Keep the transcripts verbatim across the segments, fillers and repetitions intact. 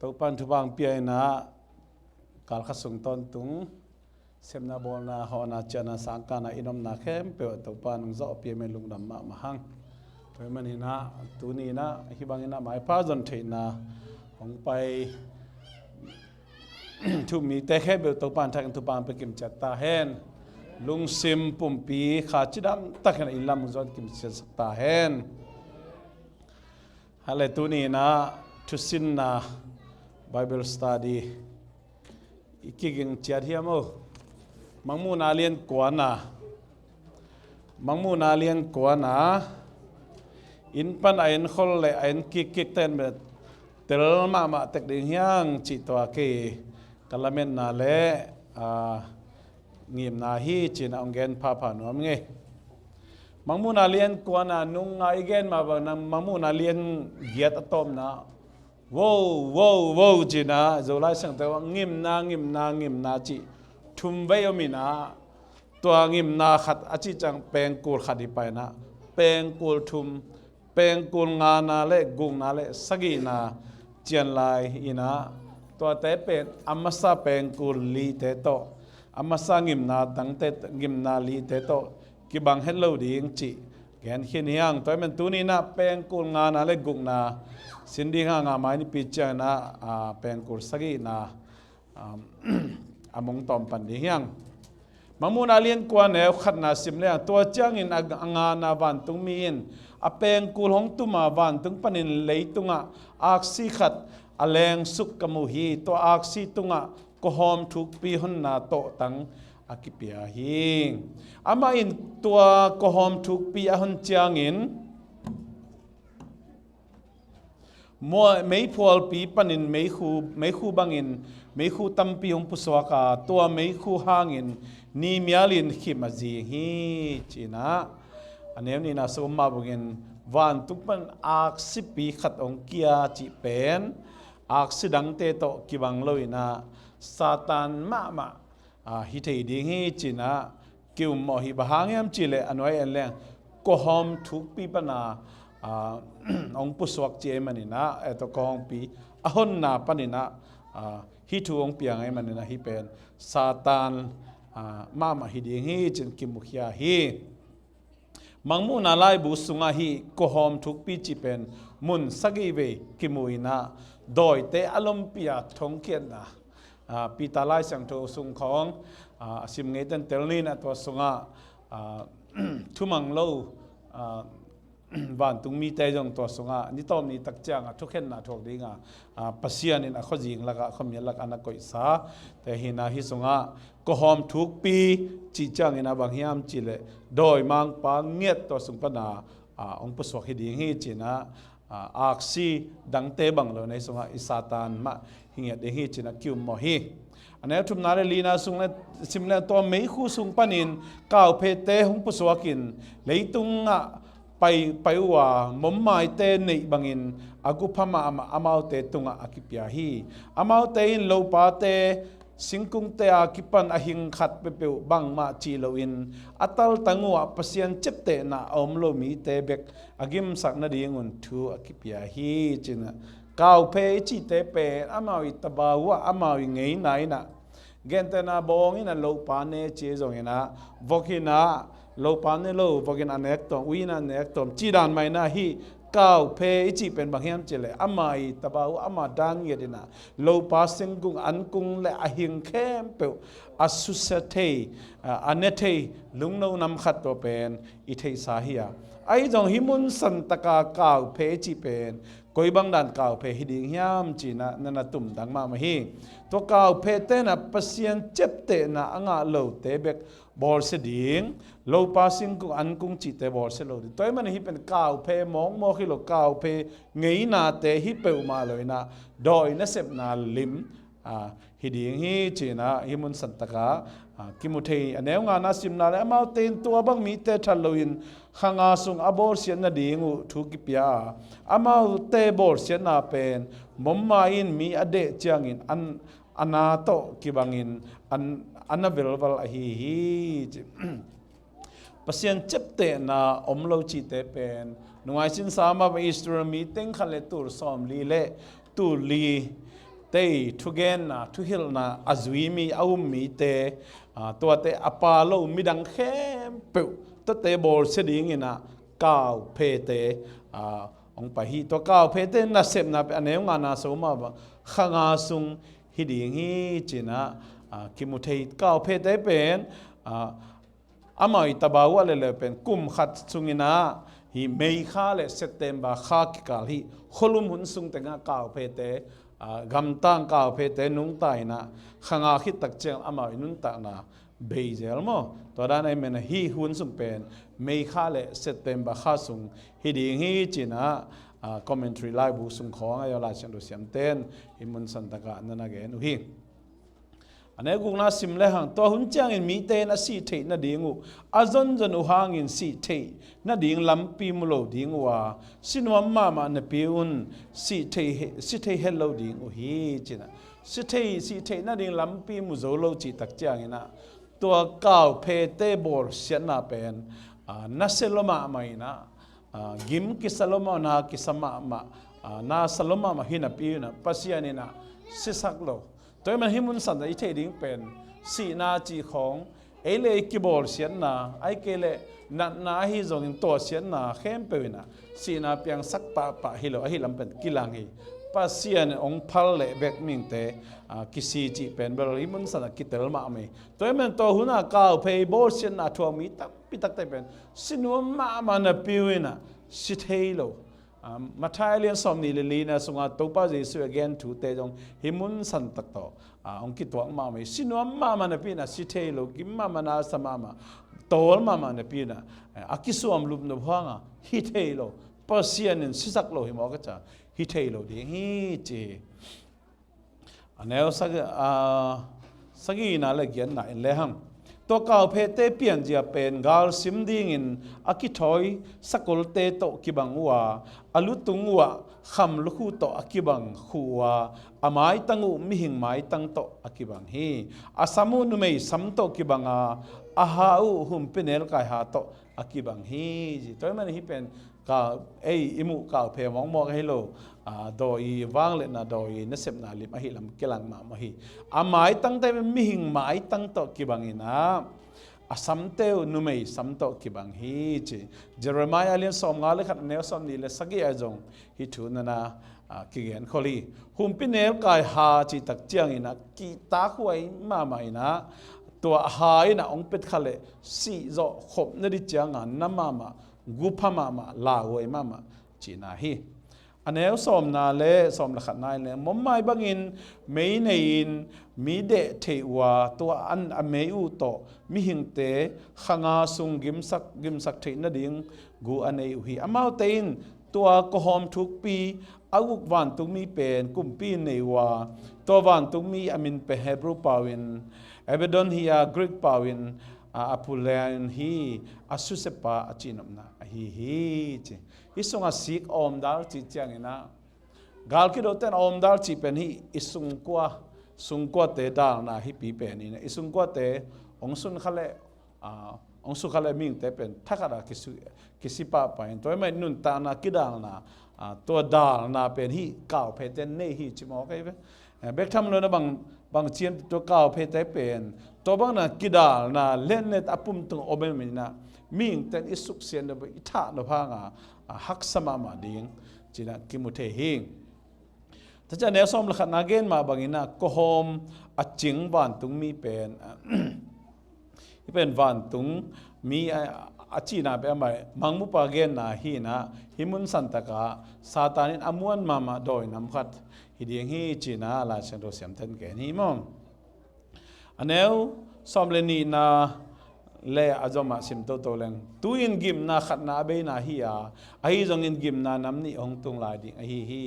Topan thupha ang pia inah kalkhat sung tawntung sepna bawlna hawhna ciahna sangkahna i nomna khempeuh ah Topan ang zawh pia me lungdam mahmah hang. Tua hi maninah tuni inah hih banginah maipha zon theihna hong pai thu mite khempeuh Topan thakin thupha ang pia kimciat ta hen. Lungsim pumpi kha cidam takin i lam zon kimciatsak ta hen. Hale tuni inah thusinna Bible study i kiging ciat hiam o. Mangmuhna lian kuana Mangmuhna lian kuana inn pan a inn khol le a inn kikkik ten tel mahmah tek ding hiang cih tua kei ka lametna le ngimna hi cinah hong gen phapha nuam ngei. Mangmuhna lian kuana nunga i gen mah bang nang Mangmuhna lian giat a tawpna wo wo wo cinah Zolai Siangtho ngimna ngimna ngimna cih thum vei om inah tua ngimna khat a cih ciang pengkul khat hi painah pengkul thum pengkul ngana le gukna le sagihna cian lai inah tuate pen a masa pengkul lite tawh a masa ngimna dangte ngimna lite tawh kibang het lo ding cih gen khin hiang. Tua hi man tuni inah pengkul ngana le gukna sin ding hanga mai nipi cianginah pengkul sagihna a mong tawm pan ding hiang. Mangmuhna lian kua neu khatna sim leng tua ciangin a ngana vantungmi in a pengkul hong tuma vantung panin leitungah aksi khat a lengsuk ka mu hi. Tua aksi tungah kawhawm thukpi honna tawhtang a kipia hi. Amah in tua kawhawm thukpi a hon ciangin meiphualpi panin meikhu bangin meikhu tampi hong pusuak a tua meikhu hangin nimialin khim a zing hi cinah a neu nihna sung mah bangin vantung pan aksipi khat hong kia cih pen aksi dangte tawh kibang lo inah Satan mahmah hi thei ding hi cinah kiummawh hi. Bang hang hiam cihleh a nuai en leng kawhawm thukpi pana hong pusuak ci ei maninah eto kawhawmpi a honna paninah hih thu hong piang ei maninah hih pen Satan mahmah hi ding hi cin kimukhia hi. Mangmuhna laibu sungah hih kawhawm thukpi cih pen mun sagih vei kimu inah dawite a lompi a thongkhiatna Peter Lai Siangtho sung khawng a sim ngeiten tel ninah tua sungah thumang lo vantung mite zong tua sungah nitawm nitak ciangah thukhenna thuak dinga Pasian in a khuazing lakah a khuamial lakah a na koihsa te hina hih sungah kawhawm thukpi cih ciangin a bang hiam cihleh dawimangpa ngiat tua sung pana hong pusuak hi ding hi cinah aksi dangte bang lo nei sungah i Satan mah hi ngiat ding hi cinah kiummawh hi. A neu thumna le lina sung le sim le tua meikhu sung panin kauphete hong pusuakin leitungah pai pai uh a mommaite neih bangin a gupha mahmah amaute tungah a kipia hi. Amaute in lopate singkungte a kipan a hing khat peuhpeuh bangmah cih loin a taltang uhah Pasian ciaptehna a om lo mite bek a gimsak nadingun thu a kipia hi cinah kauphe i cihte pen amau i tabau uhah amau i ngeina inah gentehna bawng inah lopa ne ci zonginah vok inah lopa ne lo vokin a nek tawm ui inah nek tawm cih dan mah inah hih kauphe i cih pen bang hiam cihleh ama i tabau ama dan ngiat inah lopa singkung ankung le a hing khempeuh a susia thei a ne thei lungno nam khat tua pen i theihsa hi a ahi zong hih mun santaka kauphe i cih pen koi bang dan kauphe hi ding hiam cinah na na tumdang mahmah hi. Tua kauphe tenah Pasian ciaptehna a ngah lote bek bawlsia ding lopa singkung ankung cihte bawlsia lo ding tua hi manah hih pen kauphe mawkmawk hi lo kauphe ngeinate hi peuhmah lo inah dawi nasepna lim hi ding hi cinah hih mun santaka kimu thei. A neu ngana simna le amaute in tua bang mite that loin khanga sung a bawlsiat nading uh thu kipia a amaute bawlsiatna pen momma in mi a deh ciangin an a na tawh kibangin an a na velval ahi hi ci. Pasian ciaptehna om lo cihte pen nungaisin sama Israel mi teng khat le tul sawmli le tul li tei thugenna, thuhilhna a zui mi, a um mite, aa, tuate a pa lo midang khempeuh tuate bawlsia dingin ah kauphete, aa, hong pai hi. Tua kauphete nasepna pen a neu ngana sawm ah kha nga sung hi ding hi ci-in ah, aa, kimu thei. Kauphete pen, aa, amau i tabau ah leuleu pen kum khat sungin ah hih May kha le September kha kikal hih khualum hun sung tengah kauphete, aa, gamtang kauphete nungta in ah kha nga khit tak ciang amau i nuntakna bei zel maw? Tua dan ahih manin ah hih hun sung pen May kha le September kha sung hi ding hi ci-in ah, aa, commentary laibu sung khawng ah Lai Siangtho siamten hih mun santak ah na na gen uh hi. A neu gukna sim lehang, tua hun ciangin mite in a sih theih nading uh a zonzon uh hangin sih theih nading lampi mu lo ding uh a, si nuam mahmah napi un sih thei he-, si thei het lo ding uh hi ci-in ah. Si thei, sih theih nading lampi mu zo lo cih tak ciangin ah tua kauphete bawlsiatna pen, aa, nasia lua mahmah in ah, aa, gim kisa lua mahmah, na kisa mahmah, aa, na sa lua mahmah hi napi un ah Pasian in ah sisak lo. Tua ahih manin hih mun santak i theih ding pen sihna cih khawng, ei le ei kibawlsiatna, ahih kei leh natna ahi zongin tuahsiatna khempeuh in ah sihna piangsak pahpah hi lo, ahi lam pen kilang hi. Pasian in hong phal leh bek mihingte, aa, kisi cih pen bel hih mun santak ah kitel mahmah hi. Tua ahih manin tua hun ah kauphei bawlsiatna thuak mi tampi takte pen si nuam mahmah napi un ah si thei lo. Aa, Matthai a lian sawmnih le lina sungah Topa Jesuh a gen thute zong hih mun santak tawh, aa, hong kituak mahmah hi. Si nuam mahmah napi in ah si thei lo, gim mahmah, na sa mahmah, tawl mahmah napi in ah, aa, a kisuam lup nop hang ah hi thei lo. Pasian in sisak lo hi maw ka ci a, hi thei lo ding hi ci hi. A neu sagi-, aa, sagihna le giatna en lehang, tua kauphete pianzia pen galsim dingin a kithawi sakolte tawh kibang uh a, a lutung uhah kham lukhu tawh a kibang khuh uh a, a maitang uh mihing maitang tawh a kibang hi. A sam uh numei sam tawh kibang a, a ha uh humpinelkai ha tawh a kibang hi. Tua ahih manin hih pen ka, ei i muh kauphei mawkmawk ahi lo, aa, dawi vangliatna, dawi nasepna lim ahi lam kilang mahmah hi. A maitangte mihing maitang tawh kibang in ah, a samte uh numei sam tawh kibang hi ci. Jeremiah a lian sawmnga le khat a neu sawmnih le sagih ah zong hih thu na na, aa, kigen khol hi. Humpinelkai ha cih tak ciangin ah kihtakhuai mahmah in ah, tua ha in ah hong pet kha leh sih zawh khop nading ciang a na mahmah, gupha mahmah, lauhuai mahmah cihna hi. A neu sawmna le sawm le khatna in leng, mommai bangin mei nei-in mi deh theih uh a, tua an a mei uh tawh mihingte kha nga sung gimsak, gimsak theih nading gu a nei uh hi. Amaute in tua kawhawm thukpi a guk vantungmi pen kumpi in nei uh a, tua vantungmi a min pen Hebrew pau in Abaddon hi a, Greek pau in, a, Apollyon hi a, susiapa a cihnopna ahi hi ci. Hih sungah sik a awmdal cih ciangin ah, gal kidote in a awmdal cih pen hih i sungkua, sungkuate dalna hihpi pen in ah, i sungkuate hong sun kha leh, aa, hong su kha leh mihingte pen thakhat a kisu-, kisi pahpah in, tua ahih manin nuntakna kidalna, aa, tua dalna pen hih kauphei ten nei hi ci mawk ahi ve. Eh, bek tham lo in ah bang, bang ciam tua kauphei te pen tua bang na kidalna letnet a pum tung om ahih manin ah mihing ten i suksiat nop, i thah nop hang a, aa, haksa mahmah ding ci-in ah kimu thei hi. Tua ciang a neu sawm le khatna gen mah bangin ah kawhawm a cing vantungmi pen, hih pen vantungmi a, a cihna pen amah mangmupa genna hi in ah, hih mun santak ah Satan in a muan mahmah dawi nam khat hi ding hi ci-in ah Lai Siangtho siamten gen hi maw. A neu sawm le nihna le a zom ah sim toto leng, tu-in gimna khatna a beina hi a, ahi zongin gimna nam nih hong tung lai ding ahi hi.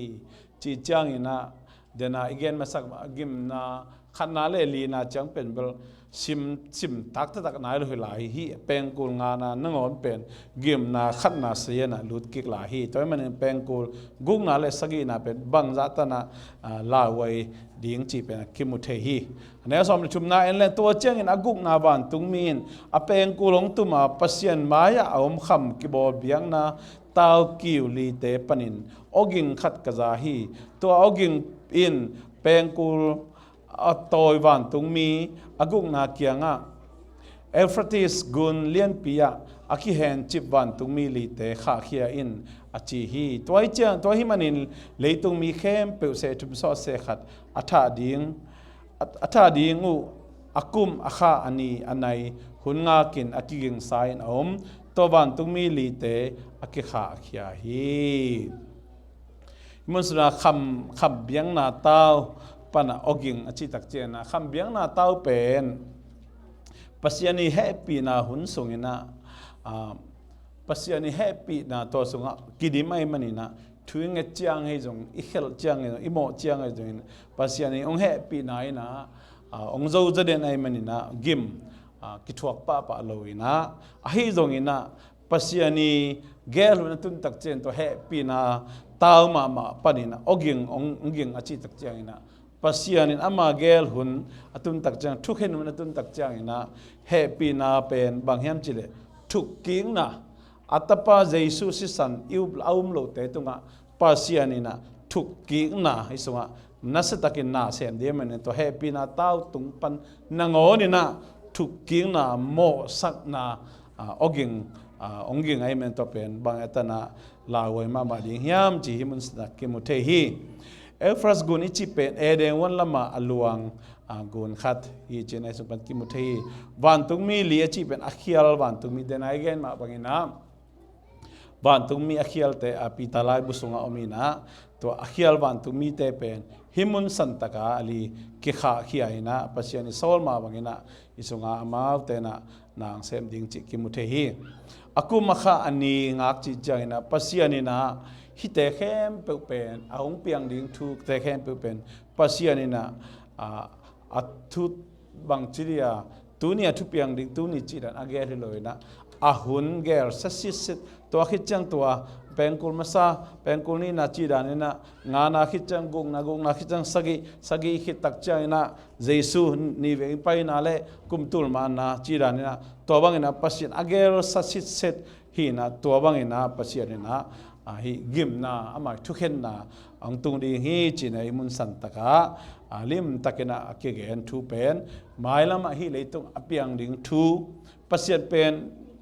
Cih ciangin ah, den a i gen masak mah gimna khatna le lina ciang pen bel sim, sim taktaktak nai lo hi lai hi. Pengkul ngana nangawn pen gimna khatna sazian ah lut kik lai hi. Tua ahih manin pengkul gukna le sagihna pen bangzah tan ah, aa, lauhuai ding cih pen a kimu thei hi. A neu sawm le thumna en leng, tua ciangin a gukna vantungmi in a pengkul hong tum a, Pasian mai-ah a om kham kibawl biakna taukiu lite panin awging khat ka za hi. Tua awging in pengkul a tawi vantungmi a gukna kiangah Euphrates gun lianpi ah a kihencip vantungmi lite khahkhia in, a ci hi. Tua hi ciang, tua hi manin leitungmi khempeuh seh thum sawh seh khat a thah ding, a, a thah ding uh a kum a kha a ni a nai hun ngakin a kigingsa in a om, tua vantungmi lite a kikhahkhia hi. Hi mun sungah kham, kham biakna tau pan a awging a cih tak ciangin ah, kham biakna tau pen Pasian i hehpihna hun sungin ah, ah, Pasian i hehpihna tua sungah kidim ahih manin ah, thu i nget ciang hi zong, i khelh ciang hi zong, i mawh ciang hi zongin Pasian i hong hehpihna in ah, ah, hong zo zaw den ahih manin ah gim, ah, kithuak pahpah lo in ah, ahi zongin ah Pasian i gel hun a tun tak ciang tua hehpihna tau mahmah panin ah awging, hong, hong ging a cih tak ciangin ah, Pasian in ama gel hun a tun tak ciang, thukhen hun a tun tak ciangin ah, hehpihna pen bang hiam cih leh thukkikna, a Tapa Jesu sisan i up a um lote tungah Pasian in ah thukkikna, hi sungah nasiatakin na sem ding ahih manin tua hehpihna tau tung pan nangawn in ah thukkikna, mawhsakna, ah, awging, ah, hong ging ahih manin tua pen bang a tan ah lauhuai mahmah ding hiam cih hi mun sungah kimu thei hi. Euphrates gun i cih pen Eden huan lamah a luang, ah, gun khat hi cih na i sung pan kimu thei hi. Vantungmi li a cih pen a khial vantungmi, den a i gen mah bangin ah vantungmi a khialte, a Peter laibu sungah om in ah, tua a khial vantungmite pen hi mun santak ah a li kikhahkhia in ah, Pasian i sawl mah bangin ah, hi sungah amaute in ah na hong sem ding cih kimu thei hi. A kum a kha a ni ngak cih ciangin ah, Pasian in ah hihte khempeuh pen, a hong piang ding thute khempeuh pen Pasian in ah, a, a thu bang ci dia, tuni a thupiang ding, tuni cih dan a gel hi lo in ah, a hun gel sa sitset, tua khit ciang tua, pengkul masa, pengkul nihna cih dan in ah, ngana khit ciang gukna, gukna khit ciang sagih, sagih khit tak ciangin ah Jesu ni vei paina le kum tul manna cih dan in ah, tua bangin ah Pasian a gel sa sitset hi in ah, tua bangin ah Pasian in ah, ah, hih gimna, amah i thukhenna hong tung ding hi cih na i mun santak ah, ah, limtakin ah a kigen thu pen, mailam ah hih leitung a piang ding thu, Pasian pen,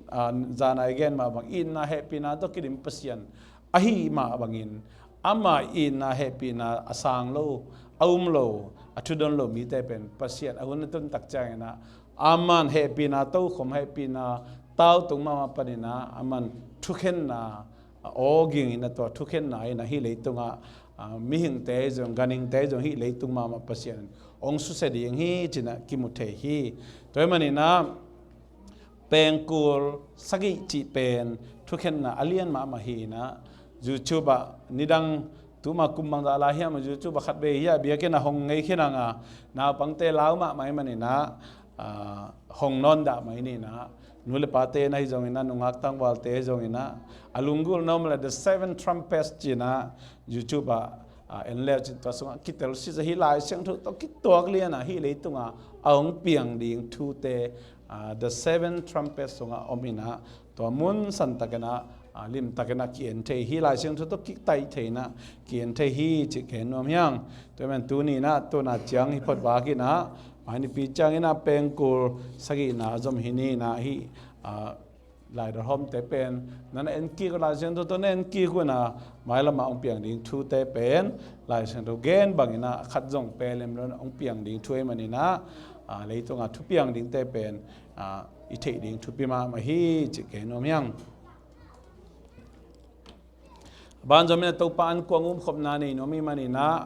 ah, zan a i gen mah bang, itna hehpihna tawh kidim Pasian ahih mah bangin, ama itna hehpihna a sang lo, a um lo, a thudon lo mite pen Pasian a hun a tun tak ciangin ah, aman hehpihna tokhom, hehpihna tau tung mahmah panin ah, aman thukhenna, a awging in ah tua thukhenna in ah hih leitungah, ah, mihingte zong, ganhingte zong hih leitung mahmah Pasian hong susia ding hi cih na kimu thei hi. Tua ahih manin ah pengkul sagih cih pen thukhenna a lian mahmah hi in ah, YouTube ah nidang, tuma kum bangzah lai hiam, YouTube ah khatvei hi a, biakinn ah hong ngei khin hang a, naupangte lau mahmah ahih manin ah, ah, hong nawn dah mai ni in ah, nu le pate na hi zongin ah, nungak tangvalte hi zongin ah, a lunggulh na om leh The Seven Trumpets ci in ah YouTube ah, ah, en le uh cin tua sungah kitel sitset, hih Lai Siangtho tawh kituak lian ah hih leitungah a hong piang ding thute, ah, The Seven Trumpets sungah om in ah, tua mun santakin ah, ah, limtakin ah ki-en thei hi, Lai Siangtho tawh kitaih thei in ah ki-en thei hi cih gen nuam hi hang. Tua ahih manin tuni in ah, tuna ciang hih phot vak in ah, mai nipi ciangin ah pengkul sagihna zom hi ni in ah, hih, ah, laidawhawmte pen na na en kik uh, Lai Siangtho tawh na en kik uh in ah, mailam ah hong piang ding thute pen Lai Siangtho gen bangin ah khat zong pia lem lo in ah hong piang ding thu ahih manin ah, ah, leitungah thupiang dingte pen, ah, i theih ding thupi mahmah hi cih gen nuam hi hang. Banzom in ah Topa an kuang umkhopna nei nuam ahih manin ah,